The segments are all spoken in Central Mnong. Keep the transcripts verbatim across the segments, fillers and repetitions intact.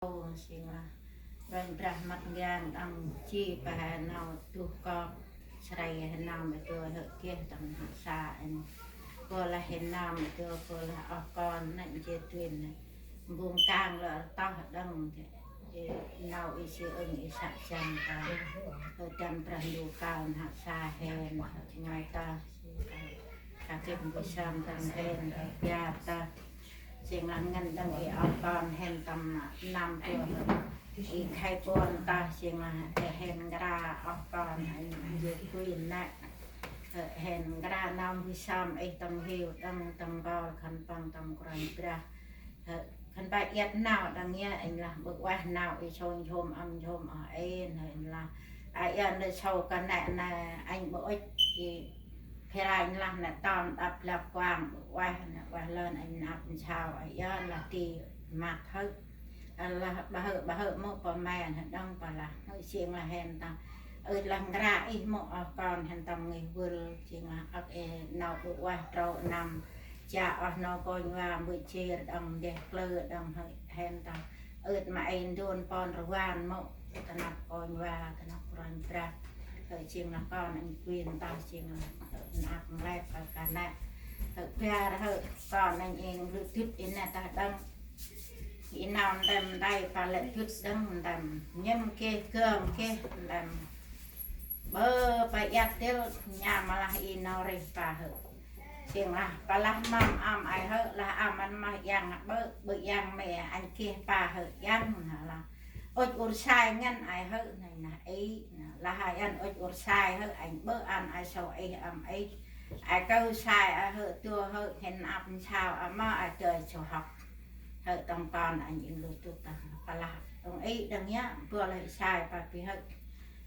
Ơ, jêng lah Kôranh Brah măt ngiang đŏng, ji pa he nau tuh kơp srei he nau ma dô hơ geh tâm n'hak sa êng. Bol lah he nau ma dô, bol lah oh kon nây jêh duen nây, mbung kang lơ rtoh đŏng. Ê, nau i si ưng i săk săn ta, ơ, dăn Brah Ndu kơl n'hak sa hên, hơ, ngơi ta, ka gĭt mbơh sơm tâm hên, hơ, biar ta. Jêng lah ngăn đŏng i oh kon hên tâm năm dô, hơ, i khay puăn ta, jêng lah, ê, hên nkra oh kon, ê, yơ kuin nê. Hơ, hên nkra nau mbơh sơm ih tâm hiu đŏng, tâm kơl khân păng tâm Kôranh Brah. Hơ, khân păng iăt nau đŏng yơh, êng lah ƀư ueh nau i sâu njhôm ăm njhôm oh êng, hơ, êng lah. A, iăt nê sâu ka nê nê, êng ƀư ŭch i phê ranh lah nê tơm đăp lăp kuang ƀư ueh, nê ueh lơn êng năp nsau, a, iăt lah ti măt hơ. A, lah ƀa hơ, ƀa hơ mâu pa men hơ đŏng pa lah, hơ, jêng lah hên ta. Ơ, lah nkra ih mâu oh kon hên tâm ngih vâl, jêng lah âk ê nau ƀư ueh trô năm. Cha oh nô kônh va mbơ̆ jêr đŏng, ndeh klơ đŏng, hơ, hên ta. Ơt ma ê ndôn pon rvan mâu, ta năp kônh va, ta năp Kôranh Brah. Hơ, jêng lah kon êng kuin ta, jêng lah, hơ, năp nglep ka ka nê. Hơ, biar hơ, kon êng êng lư dŭt i nê ta đŏng. I nau ndăm ndai pa lĕ dŭt đŏng ndăm. Nhâm geh gơm geh ndăm. Bơ pa iăt dêl nham lah i nau rêh pa hơ. Jêng lah, pa lah mâm ăm ai hơ, lah ăm ăn mah yang ƀơ, ƀơ yang me anh geh pa hơ yang, nê lah. Ŭch ur sai ngăn ai hơ, nê nah i, nê lah ai ăn ŭch ur sai hơ, anh ƀơ ăn ai sâu ih ăm ih. Ai kơ sai ai hơ, dô hơ, hên ăp nsau, a mơ ai dơi sâu hŏk. Hơ tâm kon anh êng lư dŭt ta, pa lah. Ong i đăng ya, bol hơ sai pa pi hơ.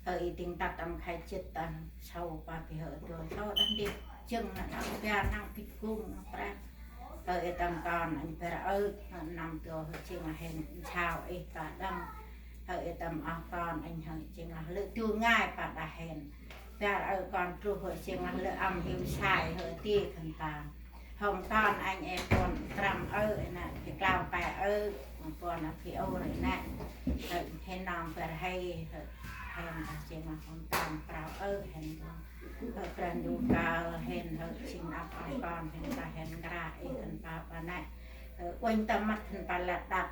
Hơ i ting tat tâm khai chit ta, sâu pa pi hơ dô, sâu đăng đê. Jâng nê đăng biar nang bit gung nang preh. Hơ i tâm kon anh biar ơ, năm dô hơ jêng lah hên nsau ih pa đăng. Hơ i tâm oh kon anh hơ jêng lah lư dô ngai pa đah hên. Biar ơ kon truh hơ jêng lah lư ăm hiu sai hơ ti khân păng. Hôm kon anh ê puăn trăm ơ, ê nê, ê klao pe ơ, puăn a phi ôr ê nê. Hên, hên nơm biar hên, hên, hên ta jêng lah hôm kon prao ơ, hên, hên Brah Ndu kơl, hên, hên jêng ăp oh kon, hên ta hên nkra ê khân păng pa nê. Hên, uănh ta măt khân păng lăp đăp,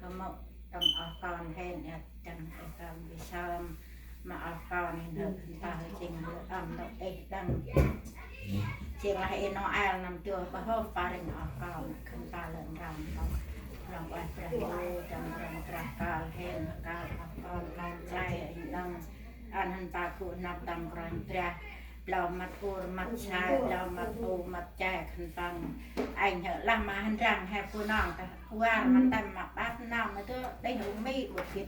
hên mâu tâm oh kon hên, ê, dăn ê kơl mbơh sơm, ma oh kon hên hơ khân păng hơ jêng hơ ăm nôk ê đăng. Jêng lah ê Nôel năm dô pa hôm pa rêng oh kon khân păng lơ nrăm nôk. Lòng ueh Brah Ndu, dăn Brah Ndu Brah kơl hên, kơl oh kon, kơl klei êng đăng. Ăn hên păng gŭ năp tâm Kôranh Brah. Blau măt ur măt sai, blau măt u măt che khân păng. Anh hơ lah ma hên răng he bu nong ta. War măt tâm ma ƀăp nong ma dô đih u mi ƀu gĭt.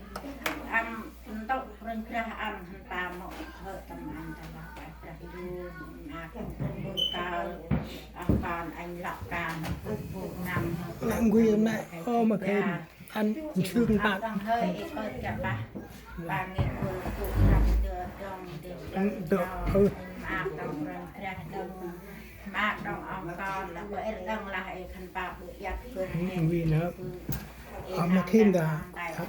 Ăm ntŭk Kôranh Brah ăn hên păng mâu hơ tâm anh ta lah ueh Brah Ndu. Năp bu kơl, oh kon anh lăp kan. Bu năm. Nang gui nê, ô ma khen. Ăn sương tăt. Dong hơi i pơt ka bah. Ba ngih vâl gŭ năp dơ dong dê. Dơ, ơ. Maak dong Kôranh Brah dong. Maak dong oh kon lah bơ ir dong lah i khân păng bơ iăt bơ. Wi nơ. Ơ ma khen ta. Kon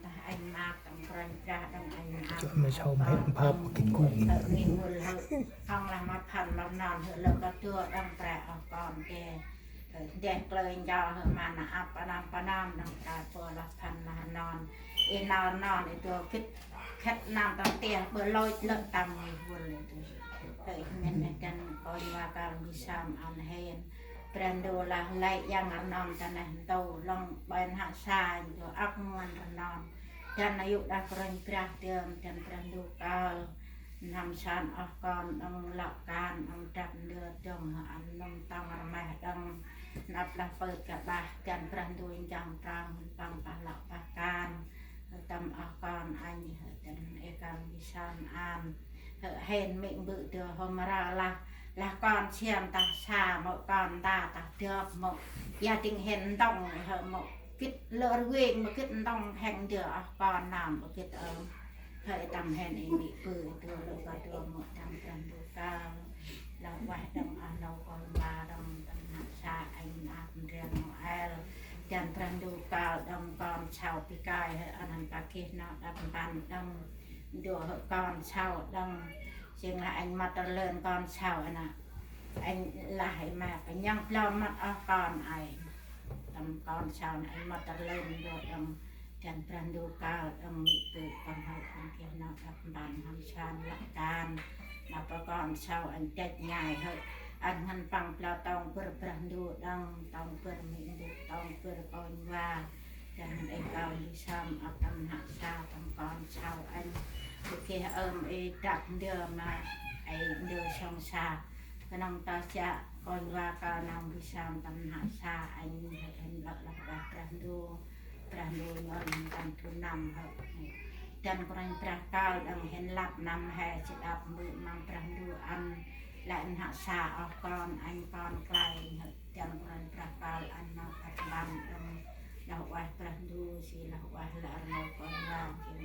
ta anh maak dong Kôranh Brah dong anh maak. Chua ma sau ma hên pap ma khen gŭ. Ngih vâl hơ. Hŏng lah ma phan ma non hơ lơ ka dua dong pre oh kon ke. Hơ, ndeh klơi ncho hơ ma nơm ăp pa nơm pa nơm nơm ta pô lah phan lah non. I nau non i dô gĭt khât nơm tâm tiah bơ lôch lơ tâm ngih vâl i dô. Hơ, i ngăn nê dăn kônh va kơl mbơh sơm ăn hên. Brah Ndu lah lĕ yang rnon ta neh ntu lŏng ƀai n'hak sa i dô ăp ngăn rnon. Dăn a yô̆ đah Kôranh Brah dơm, dăn Brah Ndu kơl. N'hâm săn oh kon đŏng lăp kan, đŏng drăp ndơ dŏng, hơ ăn nŭm tŏng rmeh đŏng. Năp lah pơt ka bah, dăn Brah Ndu njăng prăng, hên păng pah lăp pah kan. Hơ tâm oh kon anh, hơ dăn ê kơl mbơh sơm ăn. Hơ hên mê̆ mbơ̆ dơ hôm ra lah, lah kon siam tah sa, mâu kon ta tah dơp, mâu gia đình hên ntŏng, hơ mâu gĭt lơ rvêng, mâu gĭt ntŏng hên dơ oh kon nơm, mâu gĭt ơm. Hơi tâm hên i mĭ bư dua lơ ba dua mô tâm tâm bu kơl. Lơ ueh đŏng ah nô kôl ma đŏng tâm n'hak sa anh ăp ndrel Nôel. Dăn Brah Ndu kơl đŏng kon sau pi kai hơ, ăn hăn ta geh nau đăp mpăn đŏng. Ndô hơ kon sau đŏng, jêng lah anh mât rlưn kon sau a nă. Anh lah hơ ma, nhŏng blao mât oh kon ay. Tâm kon sau nă anh mât rlưn ndô đŏng. Dăn Brah Ndu kơl đŏng, mê̆ bơ̆ kon hơ, ăn geh nau đăp mpăn hăn san lăp kan. Nau pơ kon sau anh dăch ngai hơ, ăn hăn păng blao tông bâr Brah Ndu đŏng, tông bâr mê̆ ndô, tông bâr kônh va. Dăn hăn ê kơl mbơh sơm ăp tâm n'hă sa tâm kon sau anh. Bơh geh ơm ê dăp ndơ ma ê ndơ sŏng sa. Knŏng ta chiă kônh va kơl nau mbơh sơm tâm n'hă sa anh, hên lăp lah ueh Brah Ndu. Brah Ndu nhôn hên tâm thu năm hơ. Dăn Kôranh Brah kơl đŏng hên lăp năm he, jêh đăp mbơ̆ măng Brah Ndu ăn lĕ n'hă sa oh kon anh kon klei hơ. Dăn Kôranh Brah kơl ăn nau đăp mpăn đŏng. Lah ueh Brah Ndu, jêh lah ueh lĕ rnô kônh va, jêh